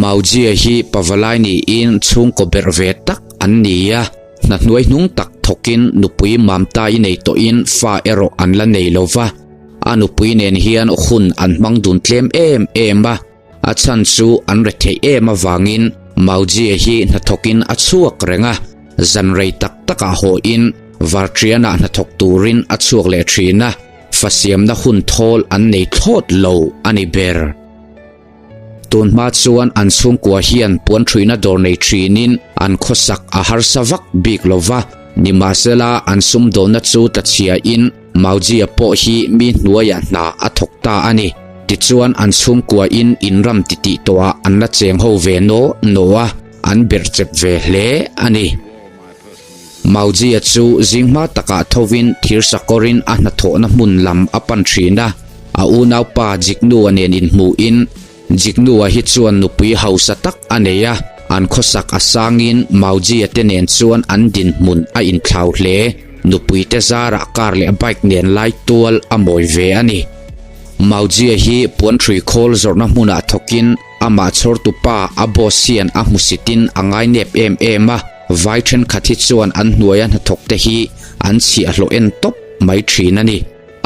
Maujia hi pavalai niin chhungkaw berh ve tak an ni a, hna hnuai hnung tak thawkin nupui mamtai nei tawhin fa erawh an la nei lo va, a nupui nen hian hun an hmang dun tlem em em a, a chhan chu an retheih em avangin Maujia hi hnathawkin a chhuak reng a, zan rei tak takah hawhin Varṭianah hnathawk turin a chhuak leh ṭhin a, fa siamna hun thawl an nei thlawt lo a ni ber. Tun hma chuan an chhungkua hian puan ṭhuihna dawr nei ṭhinin an khawsak a harsa vak bik lo va, nimahsela an sumdawnna chu tlachhiain Maujia pawh hi mi hnuaiah hna a thawk ta a ni. Tichuan an chhungkuain inram titih tawhah an la cheng ho ve naw naw a, an berhchep ve hle a ni. Maujia chu zing hma takah thovin thir sakawrin a hnathawhna hmun lam a pan thin a, a unaupa Jiknua nen inhmuhin Jiknua hi chuan nupui hausa tak a nei a, an khawsak a sangin Maujia te nen chuan an dinhmun a inthlau hle. Nupui te zarah car leh bike nen lai tual a mawi ve a ni. Maujia hi puanhrui khawl zawrhna hmunah thawkin amah chhawrtu pa a boss hian a hmusitin a ngainep em em a, vai thenkhat hi chuan an hnuaia hnathawk te hi an chhiahhlawh en tawp mai thin a ni.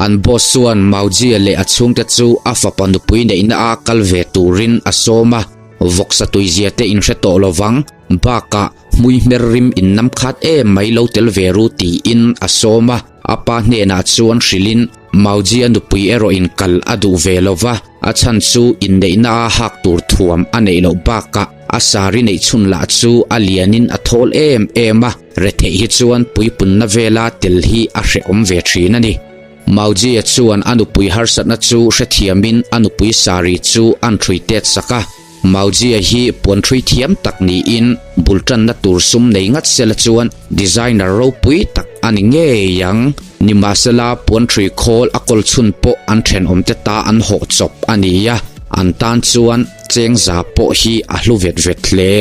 An boss chuan Maujia leh a chhungte chu a fapa nupui neihna a kal ve turin a sawm a, vawksa tuizia te inhre tawh lovang, bakah hmui hmer rim in nam khat em mai lo tel ve ru tiin a sawm a, a pa hnenah chuan hrilhin Maujia nupui erawh in kal a duh ve lova, a chhan chu inneihna a hak tur thuam a neih loh bakah a sari neih chhun lah chu a lianin a thawl em em a, retheih hi chuan puipunna vela tel hi a hrehawm ve thin a ni. Maujia chuan a nupui harsatna chu hrethiamin a nupui sari chu an ṭhui tet sak a. Maujia hi puan ṭhui thiam tak niin bul ṭanna tur sum nei ngat sela chuan designer ropui tak a ni ngei ang. Nimahsela puan ṭhui khawl a kawl chhun pawh an ṭhenawmte ta an hawh chawp a ni a, an tan chuan chengza pawh hi a hlu vet vet hle.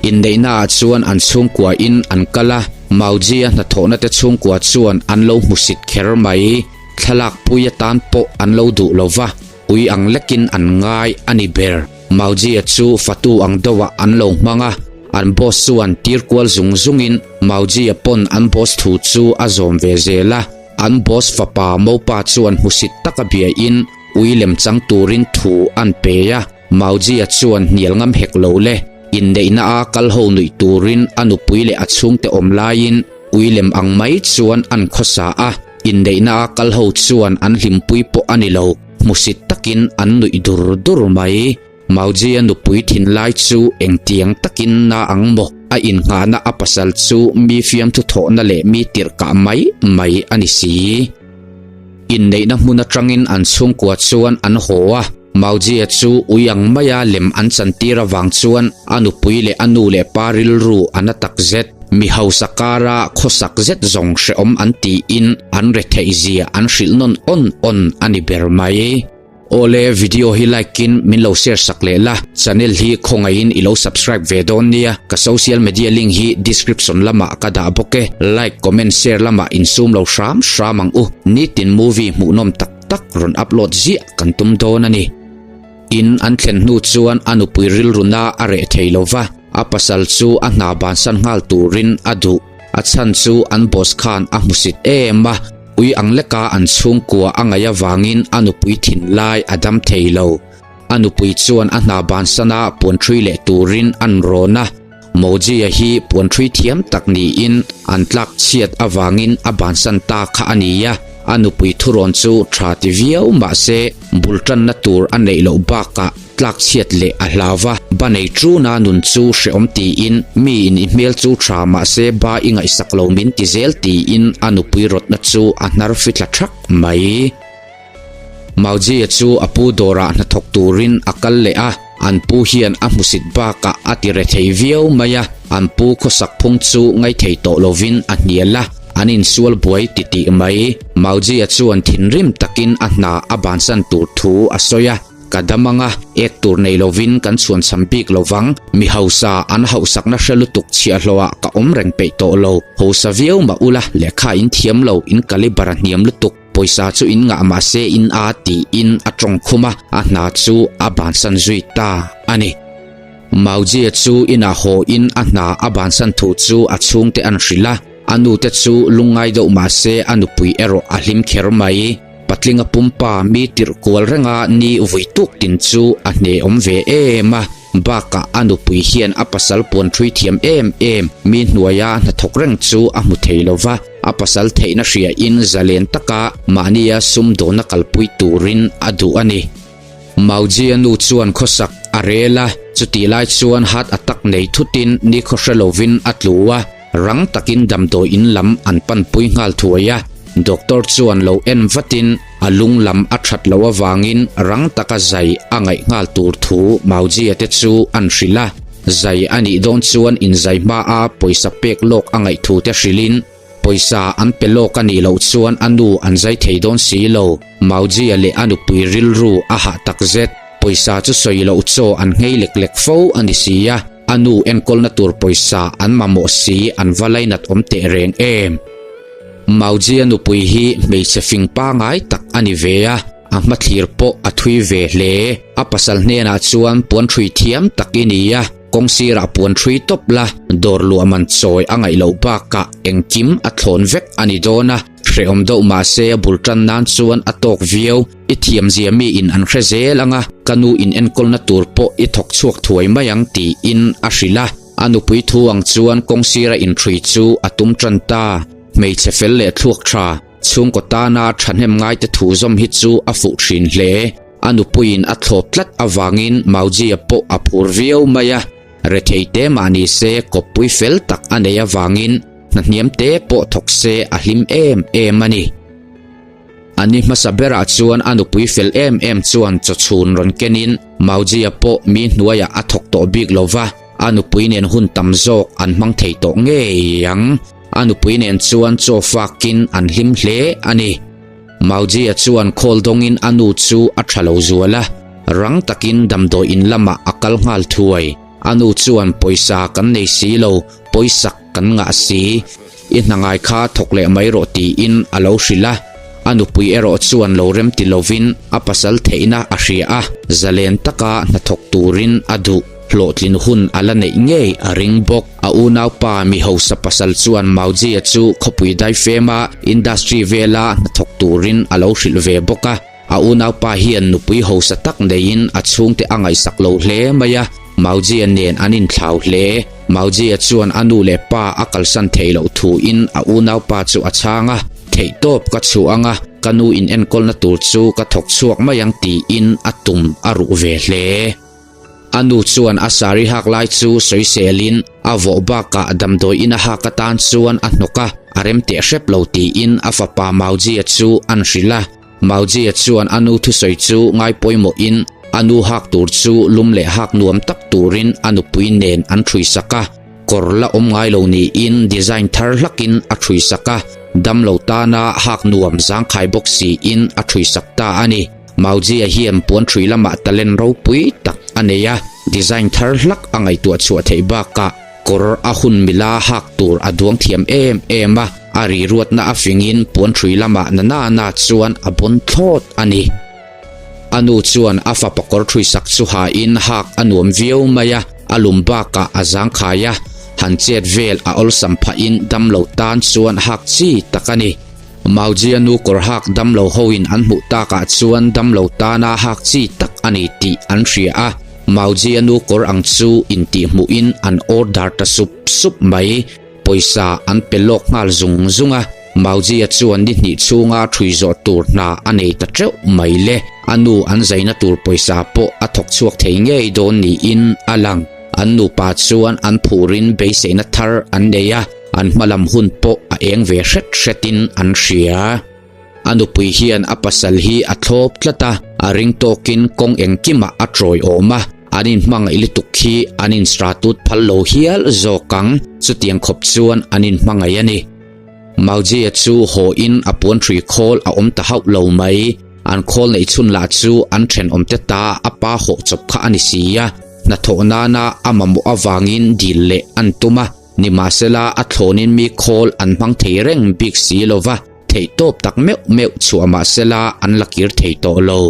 Inneihnaah chuan an chhungkuain an kal a, Maujia hnathawhnate chhungkua chuan an lo hmusit kher mai. Thlalak pui atan pawh an lo duh lo va, ui ang lekin an ngai a ni ber. Maujia chu fatu ang deuhah an lo hmang a, an boss chuan tir kual zung zungin Maujia pawn an boss thu chu a zawm ve zel a. An boss fapa Mopa chuan hmusit taka biain ui lem chang turin thu an pe a. Maujia chuan hnial ngam hek lo le, inneihna a kal ho nuih turin a nupui leh a chhungte awm laiin ui lem ang mai chuan an khawsa a, inneihna a kal ho chuan an hlimpui pawh a ni lo, hmusit takin an nuih dur dur mai. Maujia nupui thinlai chu engtiang takin na ang maw? A innghahna a pasal chu mi fiamthu thawhna leh mi tirhkah mai mai a ni si. Inneihna hmun atangin an chhungkua chuan an haw a. Maujia chu ui ang maia lem an chantir avang chuan a nupui leh a nu leh pa rilru a na tak zet. Mi hausa kara khawsak zet zawng hrehawm an tiin an retheih zia an hrilh nawn awn awn a ni ber mai. Awle video hi like in min lo share sak leh la, channel hi khawngaihin i lo subscribe ve dawn nia, ka social media link hi description lamah ka dah bawk e, like comment share lamah insum lo hram hram ang u, nitin movie hmuhnawm tak tak rawn upload ziah kan tum dawn a ni. In an thlen hnu chuan a nupui rilruna a reh thei lo va, a pasal chu a hna bansan nghal turin a duh. A chhan chu an boss khan a hmusit em a, ui ang leka an chhungkua a ngaih avangin a nupui thinlai a dam thei lo. A nupui chuan a hna bansana puan ṭhui leh turin an rawn a, Moji-a hi puan ṭhui thiam tak niin an tlak chhiat avangin a bansan ta kha a ni a, a nupui thurawn chu ṭha ti viau mah se bul ṭanna tur a neih loh bakah tlak chhiat leh a hlau va, ba nei ṭuna nun chu hrehawm tiin mi in i hmel chu ṭha mah se ba i ngaihsak lo min ti zel tiin a nupui rawtna chu a hnar fithla ṭhak mai. Maujia chu a pu dawrah hnathawk turin a kal leh a, an pu hian a hmusit bakah a ti rethei viau mai a, an pu khawsak phung chu ngaithei tawh lovin a hnial a, an insual buai titih mai. Maujia chuan thinrim takin a hna a bansan tur thu a sawi a, Ka dam ang a, ek tur nei lovin kan chhuan cham bik lo vang, mi hausa an hauhsakna hre lutuk chhiahhlawhah ka awm reng peih tawh lo, hausa viau mah ula lehkha in thiam lo, in calibre a hniam lutuk. Pawisa chu in ngah mah se in a tiin a tawng khum a, a hna chu a bansan zui ta a ni. Maujia chu inah haw in a hna a bansan thu chu a chhungte an hrilh a, a nute chu lungngai deuh mah se a nupui erawh a hlim kher mai. Patlinga pumpa mi tirh kual renga ni vui tuk tin chu a hne awm ve em a, bakah a nupui hian a pasal puan thui thiam em em mi hnuaia hnathawk reng chu a hmu thei lo va, a pasal theihna hriain zalen taka mahnia sumdawnna kalpui turin a duh a ni. Maujia nu chuan khawsak a rel a, chutih lai chuan heart attack nei thutin nikhaw hre lovin a tlu a, rang takin damdawi in lam an panpui nghal thuai a, doctor chuan lo en vatin a lung lam a that loh avangin rang taka zai a ngaih nghal tur thu Maujia te chu an hrilh a, zai a nih dawn chuan inzai hmaa pawisa pek lawk a ngaih thu te hrilhin, Pawisa an pe lawk a nih loh chuan a nu an zai thei dawn si lo. Maujia leh a nupui rilru a hah tak zet. Pawisa chu sawi loh chaw an nghei lek lek fo a ni si a, a nu enkawlna tur pawisa an mamawh si an va lainat awm teh reng em. Maujia nupui hi hmeichhe fing pangai tak a ni ve a, a hmathlir pawh a thui ve hle. A pasal hnenah chuan puan hrui thiam tak i ni a. Kawng sirah puan hrui tawp la, dawr luah man chawi a ngaih loh bakah engkim a thlawn vek a ni dawn a, hrehawm deuh mah se bul tan nan chuan a tawk viau. I thiamzia miin an hre zel ang a, ka nu in enkawlna tur pawh i thawk chhuak thuai mai ang tiin a hrilh a. A nupui thu ang chuan kawng sira inhrui chu a tum tan ta. Hmeichhe fel leh thluak tha, chhungkaw tana thahnem ngaite thu zawm hi chu a fuh thin hle. A nupuiin a thlawp tlat avangin Maujia pawh a phur viau mai a, rethei te mah ni se kawppui fel tak a nei avangin hna hniam te pawh thawk se a hlim em em a ni. A ni hmasa berah chuan a nupui fel em em chuan chawchhun rawn kenin Maujia pawh mi hnuaiah a thawk tawh bik lo va, a nupui nen hun tam zawk an hmang thei tawh ngei ang. A nupui nen chuan chaw fakin an hlim hle a ni. Maujia chuan khawl dawngin a nu chu a tha lo zual a, rang takin damdawi in lamah a kal nghal thuai. A nu chuan pawisa kan nei si lo, pawisak kan ngah si. I hna ngai kha thawk leh mai rawh tiin a lo hrilh a. A nupui erawh chuan lo rem ti lovin a pasal theihna a hria a, zalen taka hnathawk turin a duh. Hlawhtlin hun a la neih ngei a ring bawk. A unaupa mi hausa pasal chuan Maujia chu khawpui daifema industry vela hnathawk turin a lo hrilh ve bawk a. A unaupa hian nupui hausa tak neiin a chhungte a ngaihsak lo hle mai a, Maujia nen an inthlau hle. Maujia chuan a nu leh pa a kalsan theih loh thuin a unaupa chu a chhang a, Theihtawp ka chhuah ang a, ka nu in enkawlna tur chu ka thawk chhuak mai ang tiin a tum a ruh ve hle. A nu chuan a sari hak lai chu sawiselin a vawh bakah damdawi in a hak atan chuan a hnawk a, a rem teh hrep lo tiin a fapa Maujia chu an hrilh a. Maujia chuan a nu thusawi chu ngai pawimawhin a nu hak tur chu lum leh hak nuam tak turin a nupui nen an ṭhuisak a. Kawr la awm ngai lo niin design thar hlakin a ṭhuisak a, damlo tana hak nuam zangkhai bawk siin a ṭhuisak ta a ni. Maujia hian puan ṭhui lamah talent ropui tak a nei a, design thar hlak a ngaihtuah chhuah theih bakah kawr a hun mila hak tur a duang thiam em em a, a riruatna a fingin puan ṭhui lamah na na na chuan a bawn thlawt a ni. A nu chuan a fapa kawr ṭhui sak chu hain hak a nuam viau mai a, a lum bakah a zangkhai a, han chet vel a awlsam phahin damlo tan chuan hak chi tak a ni. Maujia nu kawr hak damlo hoin an hmuh takah chuan damlo tana hak chi tak a ni tih an hria a, Maujia nu kawr ang chu intihhmuhin an order ta sup sup mai. Pawisa an pe lawk nghal zung zung a, Maujia chuan ni hnih chhunga ṭhui zawh tur hna a nei ta ṭeuh mai le. A nu an zaina tur pawisa pawh a thawk chhuak thei ngei dawn niin a lang. An nupa chuan an phurin beiseina thar an nei a. An hmalam hun pawh a eng ve hret hretin an hria. A nupui hian a pasal hi a thlawp tlat a, a ring tawkin kawng engkimah a tawiawm a, an inhmangaih lutuk hi an instratut phal lo hial zawk ang, chutiang khawp chuan an inhmangaih a ni. Maujia chu haw in a puanhrui khawl a awm ta hauh lo mai. An khawl neih chhun lah chu an thenawmte ta a pa hawh chawp kha a ni si a, hnathawh nana a mamawh avangin dil leh an tum a. Nimahsela, a thlawnin mi khawl an hmang thei reng bik si lo va, theihtawp tak meuh meuh chhuah mahsela an la kir thei tawh lo.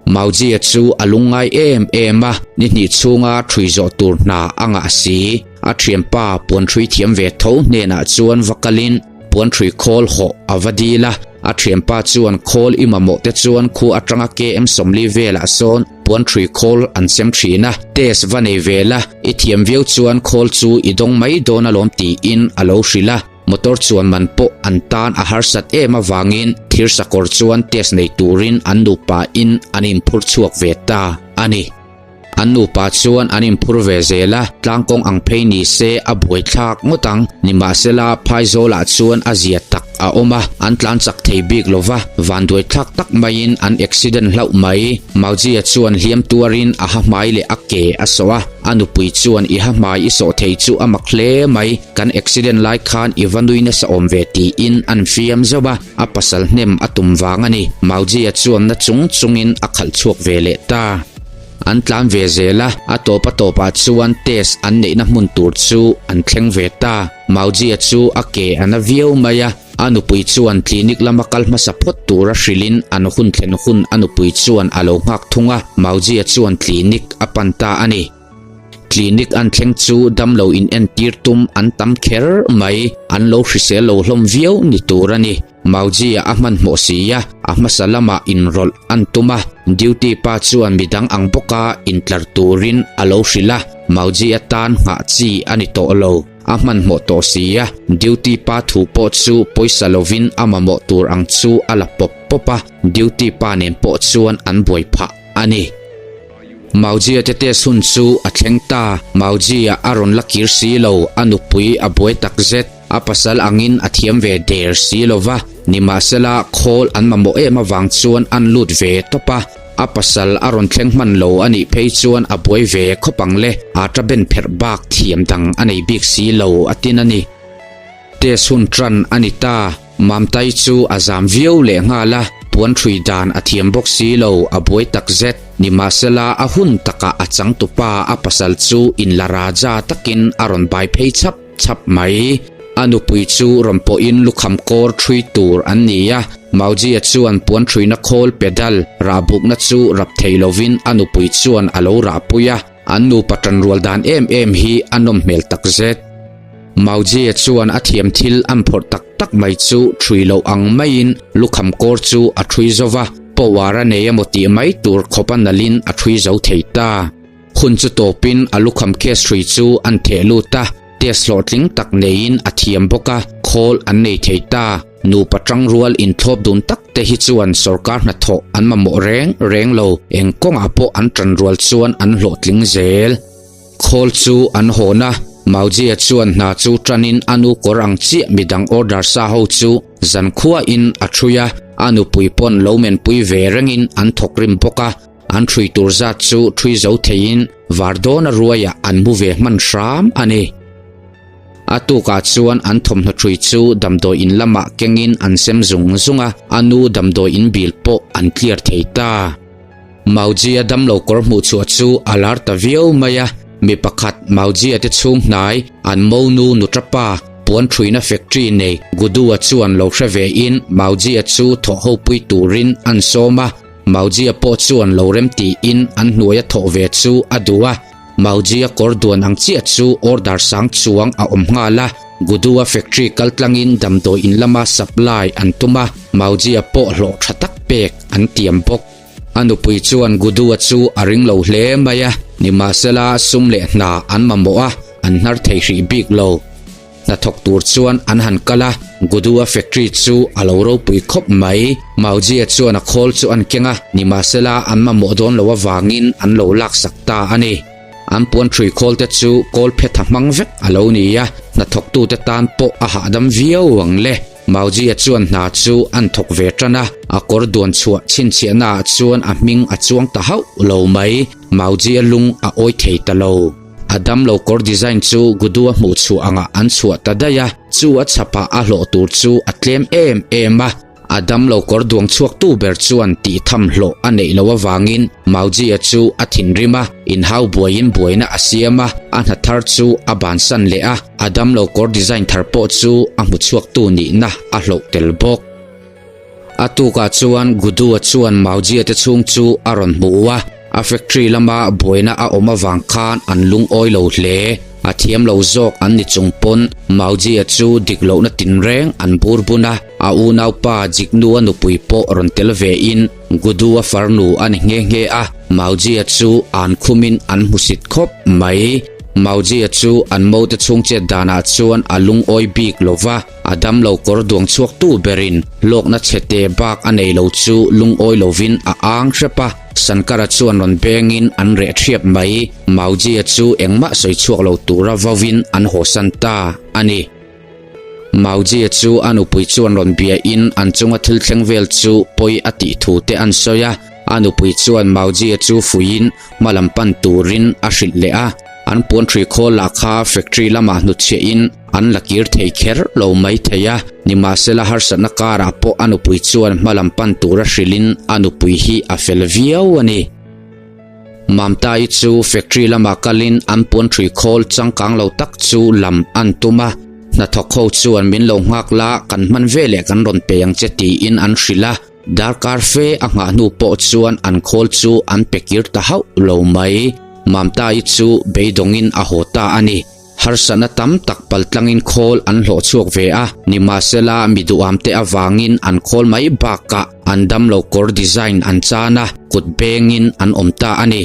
Maujia chu a lungngai em em a, ni hnih chhunga ṭhui zawh tur hna a ngah si. A ṭhianpa puan ṭhui thiam ve tho hnenah chuan va kalin puan ṭhui khawl hawh a va dil a. A ṭhianpa chuan khawl i mamawh te chuan khu aṭanga KM 40 velah sawn puan ṭhui khawl an sem ṭhin a, test va nei ve la, i thiam viau chuan khawl chu i dawng mai dawn alawm tiin a lo hrilh a. Motor chuan man pawh an tan a harsat em avangin thir sakawr chuan test nei turin an nupa in an inphur chhuak ve ta a ni. An nupa chuan an inphur ve zel a, tlangkawng ang phei ni se a buaithlak ngawt ang. Nimahsela, Phaizawlah chuan a zia tak a awm a, an tlan chak thei bik lo va, vanduaithlak tak maiin an accident hlauh mai. Maujia chuan hliam tuarin a ha hmai leh a ke a sawh a, a nupui chuan i ha hmai i sawh thei chu a mak hle mai, kan accident lai khan i va nui nasa awm ve tiin an fiam zauh a, a pasal hnem a tum vang a ni. Maujia chuan na chung chungin a khalh chhuak ve leh ta. An tlan ve zel a, a tawp a tawpah chuan test an neihna hmun tur chu an thleng ve ta. Maujia chu a ke a na viau mai a, a nupui chuan clinic lama kal hmasa phawt tura hrilhin an hun thlen hun a nupui chuan a lo nghak thung a, Maujia chuan clinic a pan ta a ni. Clinic an thleng chu damlo in entir tum an tam kher mai, an lo hrisel lo hlawm viau ni tur a ni. Maujia a hmanhmawh si a, a hmasa lamah inrawlh an tum a, duty pa chuan midang ang bawka intlar turin a lo hrilh a, Maujia tan nghah chi a ni tawh lo, a hmanhmawh tawh si a, duty pa thu pawh chu pawisa lovin a mamawh tur ang chu a la pawp pawp a, duty pa nen pawh chuan an buai phah a ni. Maujia te test hun chu a thleng ta, Maujia a rawn la kir si lo, a nupui a buai takzet. A pasal angin a thiam ve der si lo va, nimahsela khawl an mamawh em avang chuan an lut ve tawp a. A pasal a rawn thleng hman lo a nih phei chuan a buai ve khawp ang le, ata ben pherh bak thiam dang a nei bik si lo a tin a ni. Test hun tan a ni ta, Mamtai chu a zam viau leh nghal a, puan ṭhui dan a thiam bawk si lo, a buai takzet. Nimahsela a hun takah a changtupa a pasal chu inla raja takin a rawn bai phei chhap. Chhap mai. A nupui chu rawn pawhin lukham kawr ṭhui tur an ni a, Maujia chuan puan ṭhuina khawl pedal rahbukna chu rap thei lovin a nupui chuan a lo rahpui a, an nupa ṭanrual dan em em hi a nawm hmel takzet. Maujia chuan a thiam thil an phawrh tak tak mai chu ṭhui loh ang maiin lukham kawr chu a ṭhui zo va, power a nei emaw tih mai tur khawp a nalhin a ṭhui zo thei ta. Hun chu tawpin a lukham case hrui chu an theh lut a, test hlawhtling tak neiin a thiam bawk a, khawl an nei thei ta. Nupa tangrual inthlawp dun tak te hi chuan sorkar hnathawh an mamawh reng reng lo, eng kawngah pawh an tanrual chuan an hlawhtling zel. Khawl chu an hawn a, Maujia chuan hna chu tanin a nu kawr ang chiah midang order sa ho chu zankhuain a ṭhui a, a nupui pawn lo menpui ve rengin an thawkrim bawk a, An ṭhui tur zat chu ṭhui zo theiin var dawna ruaiah an mu ve hman hram a ni. A tukah chuan an thawmhnaw ṭhui chu damdawi in lamah kengin an sem zung zung a, a nu damdawi in bil pawh an clear thei ta. Maujia damlo kawr hmuh chhuah chu a lar ta viau mai a, mi pakhat Maujia te chhung hnai an monu nuṭapa puan ṭhuina factory nei Gudua chuan lo hre vein Maujia chu thawhhopui turin an sawm a, Maujia pawh chuan lo rem tiin an hnuaia thawh ve chu a duh a, Maujia kawr duan ang chiah chu order sang chuang a awm nghal a, Gudua factory kal tlangin damdawi in lama supply an tum a, Maujia pawh hlawh tha tak pek an tiam bawk. A nupui chuan Gudua chu a ring lo hle mai a, nimahsela sum leh hna an mamawh a, an hnar thei hrih bik lo. Hnathawk tur chuan an han kal a, Gudua factory chu a lo ropui khawp mai. Maujia chuan a khawl chu an keng a, nimahsela an mamawh dawn lo avangin an lo laksak ta a ni. An puan ṭhui khawl te chu kawl phetha hmang vek a lo ni a, hnathawktute tan pawh a hahdam viau ang le. Maujia chuan hna chu an thawk ve ṭan a, a kawr duan chhuah chhinchhiahnaah chuan a hming a chuang ta hauh lo mai. Maujia lung a awi thei ta lo. A damlo kawr design chu Gudua hmuh chhuah angah an chhuah ta daih a, chu a chhapah a hlawh tur chu a tlem em em a. A damlo kawr duang chhuaktu ber chuan tih tham hlawh a neih loh avangin Maujia chu a thinrim a, inhau buaiin buaina a siam a, a hna thar chu a bansan leh a, a damlo kawr design thar pawh chu a hmu chhuaktu nihna a hlawh tel bawk. A tukah chuan Gudua chuan Maujia te chhung chu a rawn hmu a, a factory lama buaina a awm avang khan an lungawi lo hle. A thiam lo zawk an ni chung pawn Maujia chu dik lohna tinreng an bur bun a, a unaupa Jignu-a nupui pawh rawn tel vein Gudua farnu a ni nghe nghe a, Maujia chu an khumin an hmusit khawp mai. Maujia chu an mote chhung chet danah chuan a lungawi bik lo va. A damlo kawr duang chhuaktu berin hlawkna chhete bak a nei lo chu lungawi lovin a ang hrep a, Sankara chuan rawn bengin an reh thiap mai. Maujia chu engmah sawi chhuak lo tura vauin an hawsan ta a ni. Maujia chu a nupui chuan rawn biain an chunga thil thleng vel chu pawi a tih thu te an sawi a, a nupui chuan Maujia chu fuiin hma lam pan turin a hrilh leh a, an puan hrui khawl lah kha factory lamah hnutchhiahin An la kir thei kher lo mai thei a, nimahsela harsatna karah pawh a nupui chuan hma lam pan tura hrilhin a nupui hi a fel viau a ni. Mamta-i chu factory lamah kalin an puan hrui khawl changkang lo tak chu lam an tum a, hnathawk ho chuan min lo nghak la, kan hman veleh kan rawn pe ang che tiin an hrilh a, darkar fe a nghah hnu pawh chuan an khawl chu an pe kir ta hauh lo mai. Mamta-i chu beidawngin a haw ta a ni. Harsatna tam tak paltlangin khawl an hlawh chhuak ve a, nimahsela mi duhamte avangin an khawl mai bakah an damlo kawr design an chan a, kut bengin an awm ta a ni.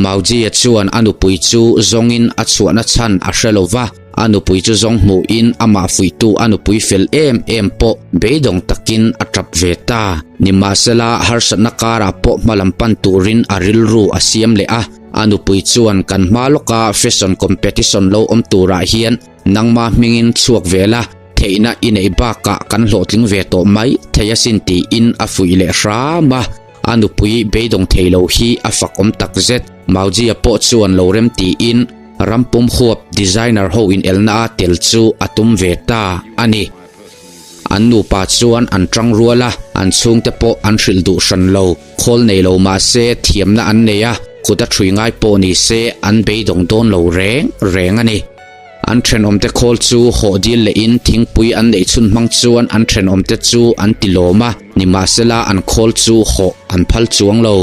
Maujia chuan a nupui chu zawngin a chhuahna chhan a hre lo va, a nupui chu zawng hmuhin amah fuihtu a nupui fel em em pawh beidawng takin a tap ve ta. Nimahsela harsatna karah pawh hmalam pan turin a rilru a siam leh a. A nupui chuan kan hma lawka fashion competition lo awm turah hian nangma hmingin chhuak ve la, theihna i neih bakah kan hlawhtling ve tawh mai thei asin tiin a fuih leh hram a. A nupui beidawng thei lo hi a fak awm takzet. Maujia pawh chuan lo rem tiin rampum huap designer ho inelna a tel chu a tum ve ta a ni. An nupa chuan an tang rual a, an chhungte pawh an hrilh duh hran lo. Khawl nei lo mah se thiamna an nei a, kut a ṭhui ngai pawh ni se an beidawng dawn lo reng reng a ni. An ṭhenawmte khawl chu hawh dil lehin thingpui an neih chhun hmang chuan an ṭhenawmte chu an ti lawm a, nimahsela an khawl chu hawh an phal chuang lo.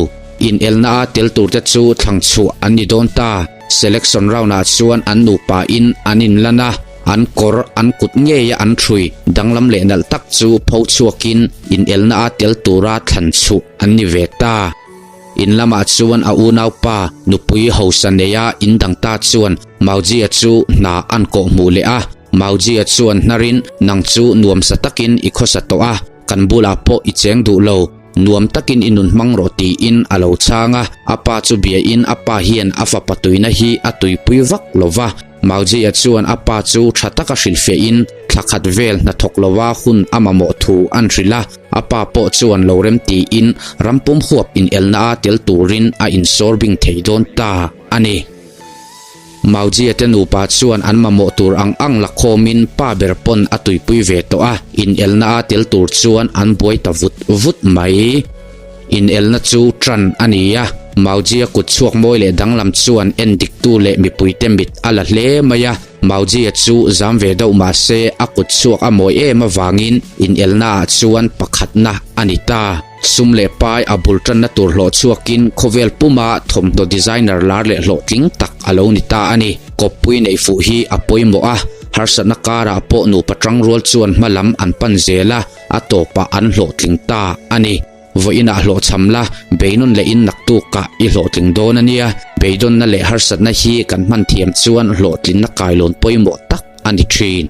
Inelna a tel turte chu thlang chhuah an ni dawn ta. Selection round ah chuan an nupa in an inlan a, an kawr an kut ngeia an ṭhui danglam leh nalh tak chu pho chhuakin inelna a tel tura thlan chhuh an ni ve ta. In lamah chuan a unaupa nupui hausa neia in dang ta chuan Maujia chu hna an kawh hmuh leh a, Maujia chuan hnarin nang chu nuamsa takin i khawsa tawh a, kan bulah pawh i cheng duh lo, Nuam takin i nun hmang rawh tiin a lo chhang a, a pa chu biain a pa hian a fapa tuina hi a tuipui vak lo va. Maujia chuan a pa chu tha taka hrilhfiahin thla khat vel hnathawk lova hun a mamawh thu an hrilh a, a pa pawh chuan lo rem tiin rampum huap inelna a tel turin a insawr bing thei dawn ta a ni. Maujia te nupa chuan an mamawh tur ang ang la khawmin pa ber pawn a tuipui ve tawh a, inelna a tel tur chuan an buai ta vut vut mai. Inelna chu tan a ni a, Maujia kut chhuak mawi leh danglam chuan en diktu leh mipuite mit a la hle mai a, Maujia chu zam ve deuh mah se a kut chhuak a mawi em avangin inelna ah chuan pakhatna a ni ta. Sum leh pai a bul tanna tur hlawh chhuakin khawvel puma thawmhnaw designer lar leh hlawhtling tak a lo ni ta a ni. Kawppui neih fuh hi a pawimawh a, harsatna karah pawh nupa tangrual chuan hma lam an pan zel a, a tawpah an hlawhtling ta a ni. Vawiinah hlawhchham la, beinawn leh in naktukah i hlawhtling dawn a nia. Beidawnna leh harsatna hi kan hman thiam chuan hlawhtlinna kailawn pawimawh tak a ni thin.